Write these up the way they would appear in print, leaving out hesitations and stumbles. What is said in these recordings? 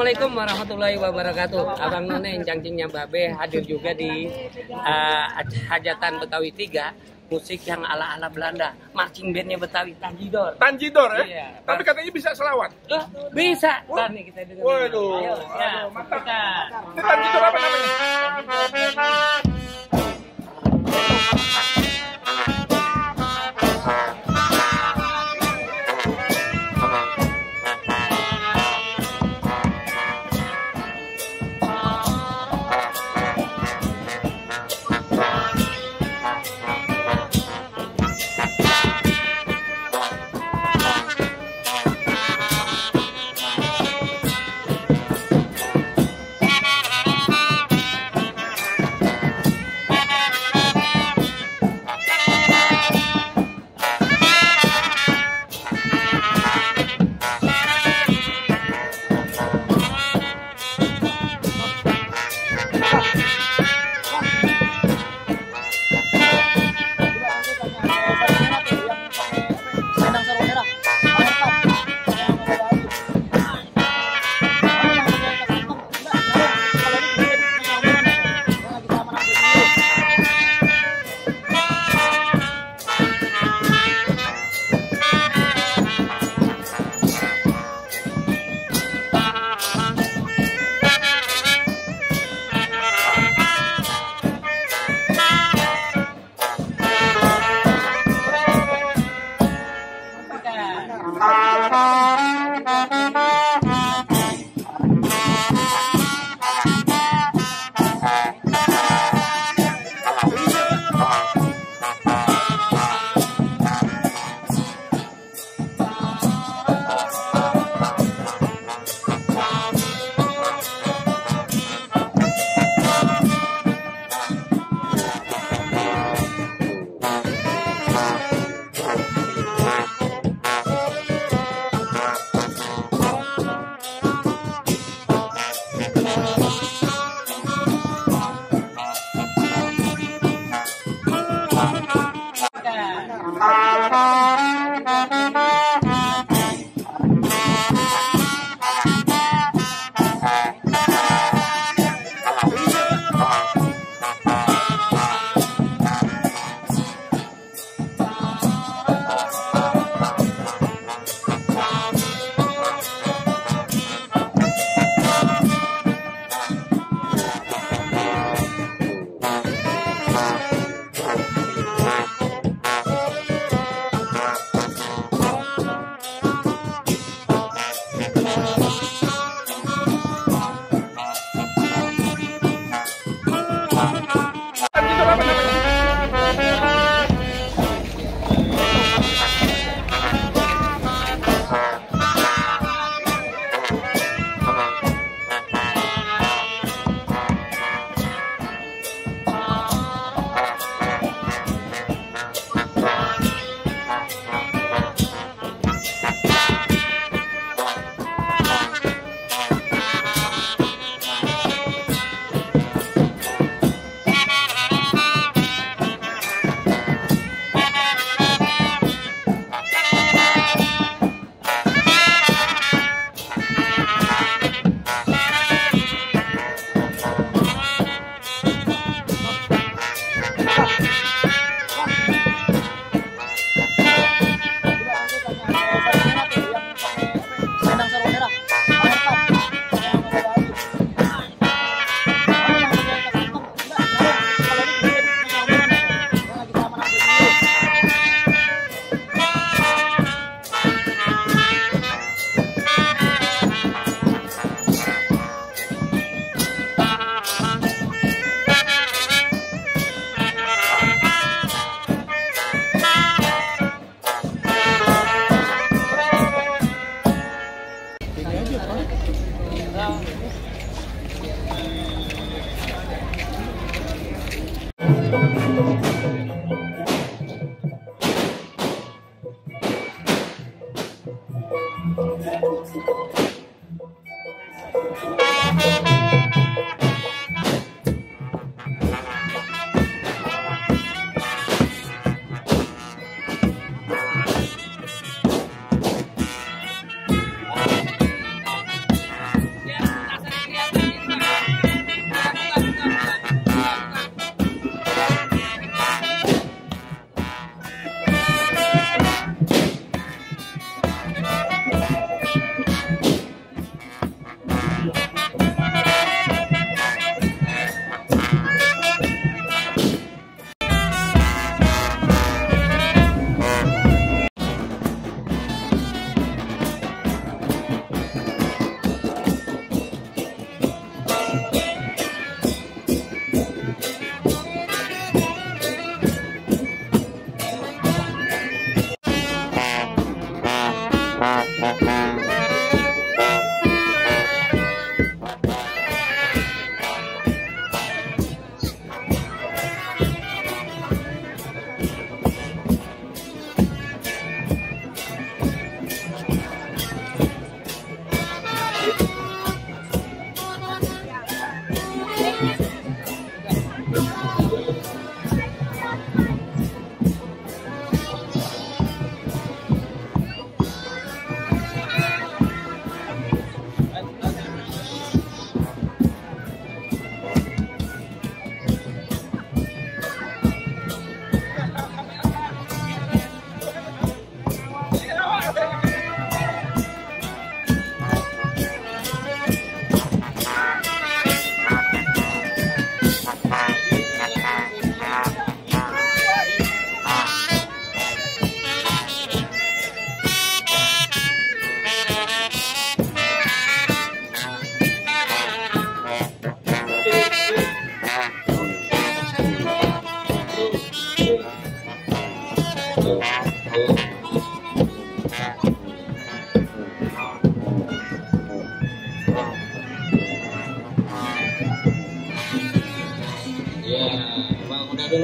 Assalamualaikum warahmatullahi wabarakatuh. Abang None cangcingnya Babe hadir juga di hajatan Betawi 3, musik yang ala-ala Belanda, marching bandnya Betawi, Tanjidor. Tanjidor ya? Iya. Tapi katanya bisa selawat. Bisa. Ntar nih kita dengerin. Waduh, Ayo, ya, mantap. kita. Ini Tanjidor apa namanya? Tanjidor apa namanya?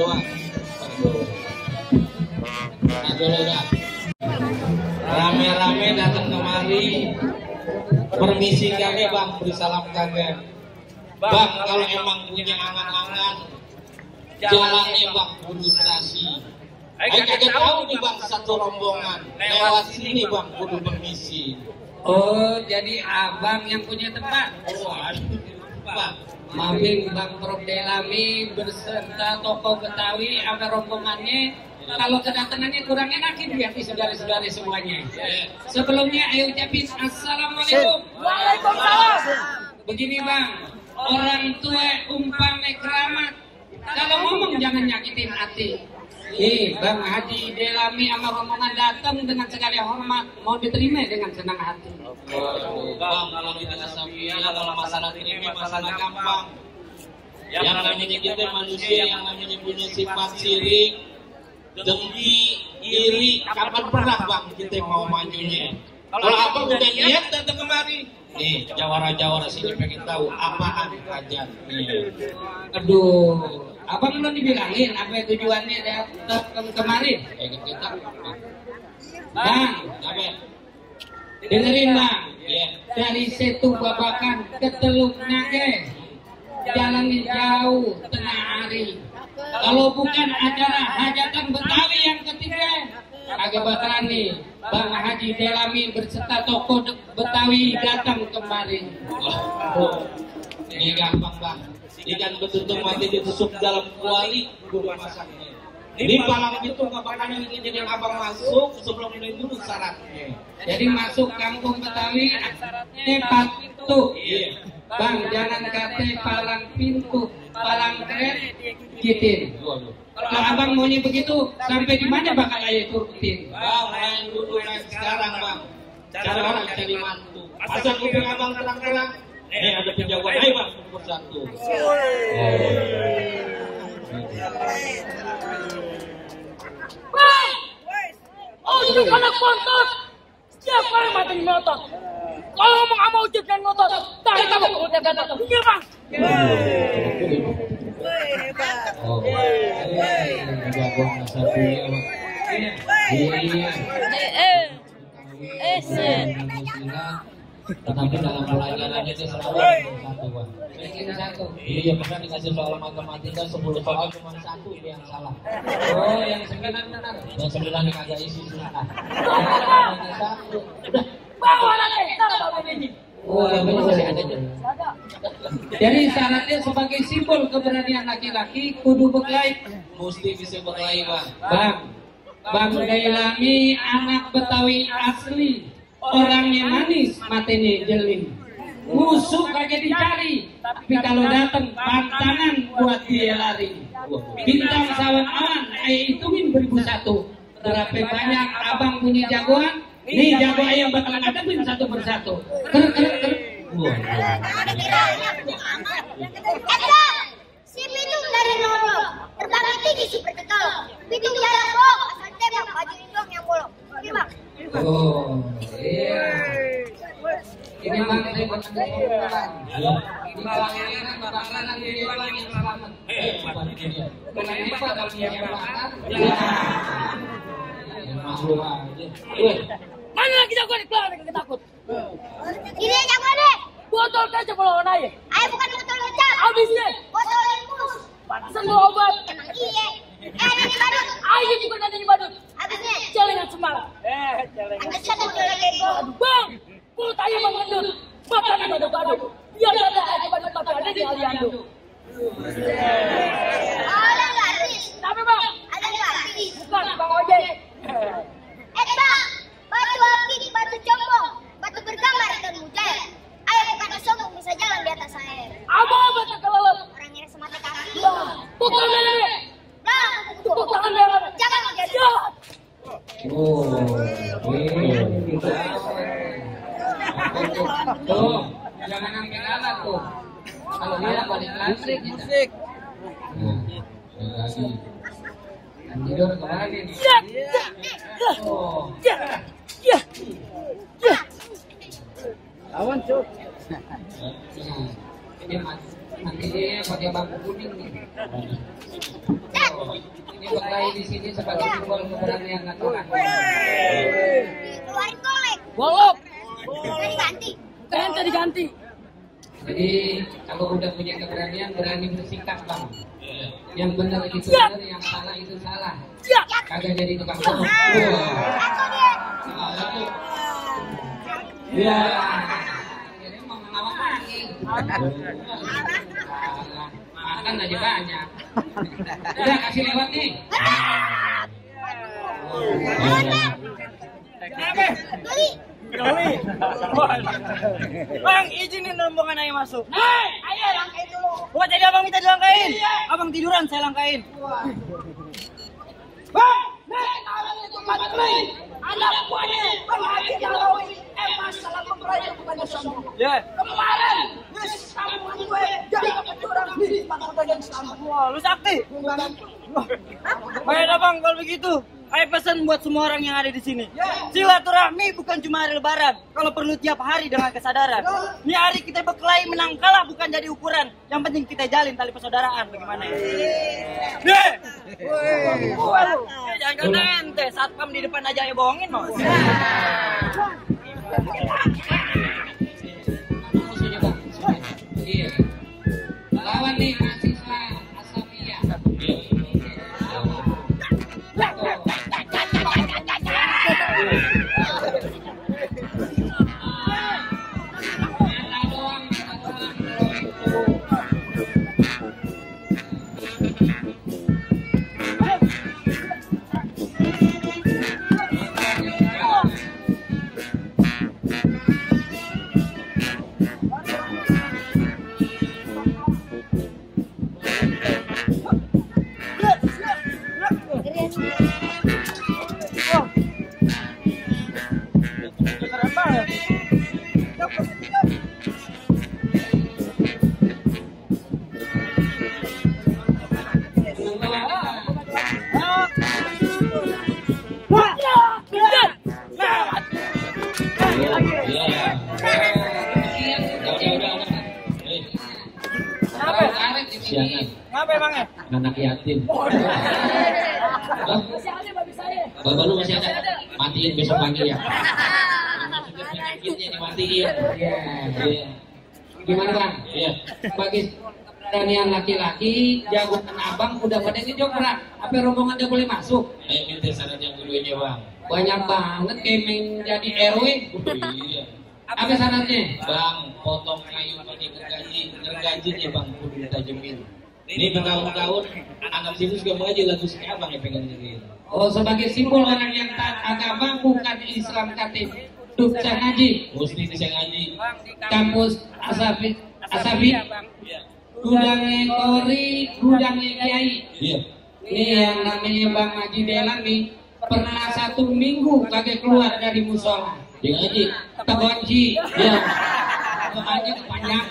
Bang. Nah, dulu dah. Rame-rame datang kemari. Permisi kagak Bang, beri salam kagak. Bang, kalau emang punya angan-angan, jalannya Bang kudu serasi. Ayo kagak tahu nih Bang, satu rombongan lewat sini Bang kudu permisi. Oh, jadi abang yang punya tempat. Oh, aduh, Bang. Mampir Bang Prof Delami berserta tokoh Betawi sama rombongannya. Kalau kedatangannya kurang enak biar saudara-saudara semuanya. Sebelumnya ayo ucapin assalamualaikum. Waalaikumsalam. Begini Bang, orang tua umpama keramat. Kalau ngomong jangan nyakitin hati. Bang Haji Delami sama rombongan datang dengan segala hormat, mau diterima dengan senang hati. Bang, kalau kita sampaikan kalau masalah terima masalah gampang. Yang namanya kita manusia yang namanya punya sifat sirik, dengki, iri, kapan pernah Bang kita mau majunya? Kalau abang udah niat datang kemari, nih jawara-jawara sini pengen tahu apaan hajat. Aduh, abang belum dibilangin apa tujuannya datang kemari? Kita, Bang, apa? dengerin Bang. Iya. Dari Setu Babakan ke Teluk Nage, jalannya jauh tengah hari. Kalau bukan acara hajatan Betawi yang ketiga, agak bakalan nih Bang Haji Delami berserta tokoh Betawi datang kemari. Ini gampang Bang. Ikan betul-betul mati ditusuk dalam kuali kudu masaknya. Ini palang itu nggak bakalan ingin abang masuk sebelum ini dulu syaratnya. Jadi masuk kampung Betawi tepat tuh. Iya. Bang jangan kate palang pintu, palang kret gitin. Kalau abang maunya begitu, sampai di mana bakal ayah turutin? Bang, lain dulu lain sekarang Bang. Cara orang cari mantu. Asal kuping abang terang-terang. Ada penjagoan, ayo Bang, nomor 1. Oh, itu anak bontot. Siapa yang mati ngotot? Kalau ngomong sama Ucup dan ngotot, tahan kamu udah gatot. Iya Bang. Oh, jagoan asal punya Bang. Tetapi dalam pelajarannya itu selalu satu Bang. Iya pernah dikasih soal matematika 10 soal cuma 1 itu yang salah. Oh, yang 9 benar. Yang 9 yang agak isi susah. Satu. Bawa lagi. Tahu ini. Oh, yang benar masih ada aja. Jadi syaratnya sebagai simbol keberanian laki-laki kudu berkait. Mesti bisa berkelahi Bang, Bang Delami anak Betawi asli. Orangnya manis, matanya jeli. Musuh kagak dicari, tapi kalau datang pantangan buat dia lari. Bintang sawan awan, ayah hitungin 1001. Berapa banyak abang punya jagoan? Nih jago ayam bakalan hadapin satu persatu. Si Pitung dari Nono, terbang tinggi seperti kalau Pitung jalan bolong, asal tembak baju indong yang bolong. Oke Bang. Oh, iya. Ini bang saya bertanya ini bang bakalan dia orang yang selamat. Bukan hebat kalau dia yang bakar. Maklum aja. Mana lagi jagoan di keluar enggak takut. Ini jagoan deh. Botol kaca melawan aja. Ayo bukan botol kecap. Habisnya. Botol infus. Pantesan bawa obat. Emang iya. Ini badut. Ayo juga nanti badut. Habisnya. Celengan semangat. Ada satu lagi ego. Bang, mulut aja bang gendut. Makanan badut-badut. Biar ada aja badut tapi ada di Aliando. Ada garis. Tapi bang, Ada garis. bukan bang ojek. Bang. Batu akik, batu combong. Batu bergambar dan mujair. Ayo bukan sombong bisa jalan di atas air. Abang baca kelelep. Orang nyari semata kaki. Pukul lele. Bang. Tepuk tangan merah. Jangan menjadi. Jahat. Tuh, jangan sampai kalah tuh. Kalau dia balik lagi musik. Dan tidur kemana nih? Oh. Ya. Lawan cuy. Ini nanti dia pakai bambu kuning nih. Ini berkelahi di sini sebagai simbol keberanian nasional. Keluarin kolek. Golok. Bisa diganti. Bisa diganti. Jadi kalau udah punya keberanian, berani bersikap bang. Yang benar itu benar, yang salah itu salah. Kagak jadi tukang bohong. Ya. Jadi mau ngawak lagi. Makan aja banyak. Udah kasih lewat nih. Beli. Bang, izinin rombongan ayo masuk. Ayo langkain dulu. Bukan jadi abang minta dilangkain. Abang tiduran, saya langkain. Bang, kalau itu beli. Anak buahnya, Bang Haji Jalawi, masalah pemperayaan kepada sombong. Kemarin, sambungan gue, jangan kencurang di bangkutan yang sama. Wah, lu sakti. Baiklah bang, kalau begitu. Ayo pesan buat semua orang yang ada di sini. Silaturahmi bukan cuma hari lebaran. Kalau perlu tiap hari dengan kesadaran. Ini hari kita berkelahi menang kalah bukan jadi ukuran. Yang penting kita jalin tali persaudaraan. Bagaimana ya? Jangan kena ente. Satpam di depan aja ya bohongin mau. Lawan nih mahasiswa Asapia. Ngapa emangnya? Anak yatim. Bapak lu masih ada? Matiin besok pagi ya. Penyakitnya dimatiin. Iya. Gimana bang? Iya. Bagi keberanian laki-laki, jagoan abang udah pada ngejograk. Apa rombongan dia boleh masuk? Minta syarat yang keduanya bang. Banyak banget kayak menjadi RW. Iya. Apa syaratnya? Bang, potong kayu pakai gergajinya bang, kudu ditajemin. Ini bertahun-tahun anak sini juga mau aja lagu si abang yang pengen dengerin. Oh, sebagai simbol orang yang taat agama bukan Islam Katib. Dukca Ngaji, Mesti bisa ngaji. kampus Asabi, gudangnya Kori, gudangnya Kiai. Iya. Ini yang namanya Bang Haji Delami pernah 1 minggu kagak keluar dari musola. Dia ngaji. Tegonci, ya. Doanya panjang.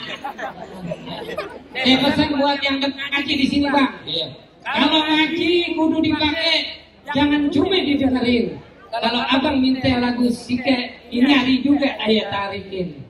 Pesan buat yang ngaji di sini bang. Iya. Kalau ngaji kudu dipakai, jangan cuma didengerin. Kalau abang minta lagu sike, nyari juga ayat tarikin.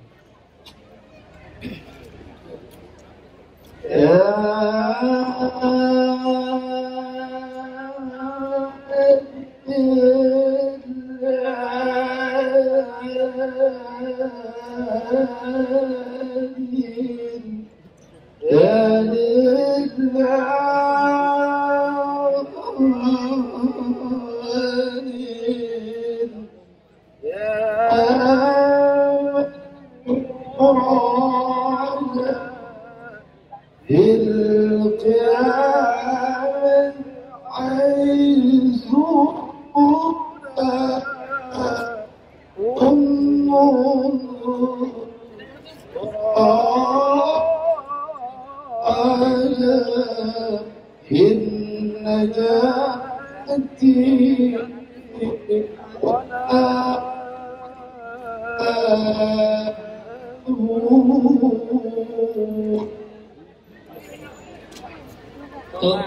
Tuh,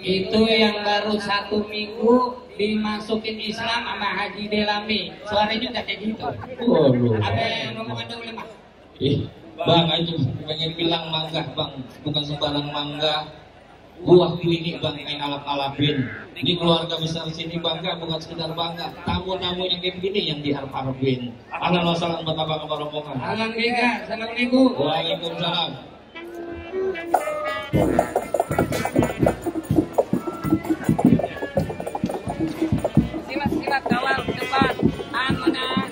itu yang baru 1 minggu dimasukin Islam sama Haji Delami. Suaranya juga kayak gitu. Waduh. Ada yang ngomong ada ulama. Ih, bang, aja pengen bilang mangga bang, bukan sembarang mangga. Buah ini bangkai alap-alapin. Ini keluarga besar sini bangga, bukan sekedar bangga. Tamu-tamu yang kayak begini yang diharap-harapin. Ahlan wa sahlan buat abang rombongan. Ahlan bika, assalamualaikum. Waalaikumsalam. Silat kawal depan, menang.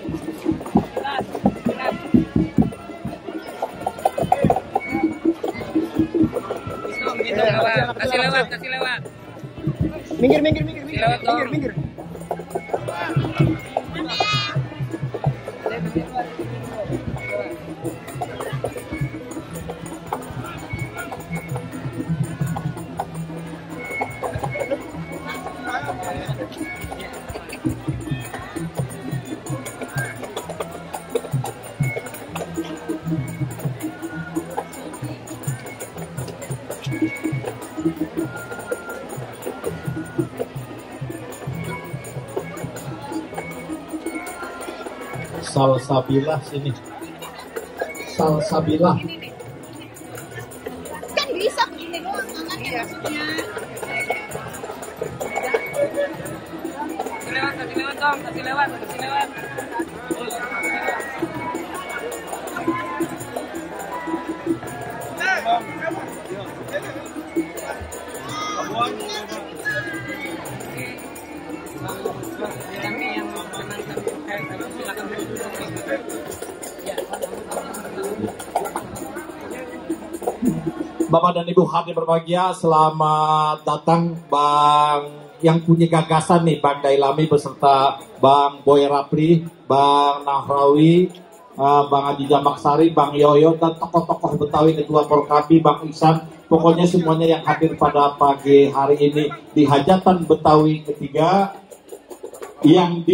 Silat. Gitu, kasih lewat. Minggir. Salsabilah sini. Salsabilah. Kan bisa begini doang, maksudnya. Kasih lewat. Bapak dan Ibu hadir berbahagia, selamat datang Bang yang punya gagasan nih, Bang Dailami beserta Bang Boy Rapli, Bang Nahrawi, Bang Haji Jamaksari, Bang Yoyo, dan tokoh-tokoh Betawi, Ketua Porkabi, Bang Iksan. Pokoknya semuanya yang hadir pada pagi hari ini di Hajatan Betawi ketiga yang di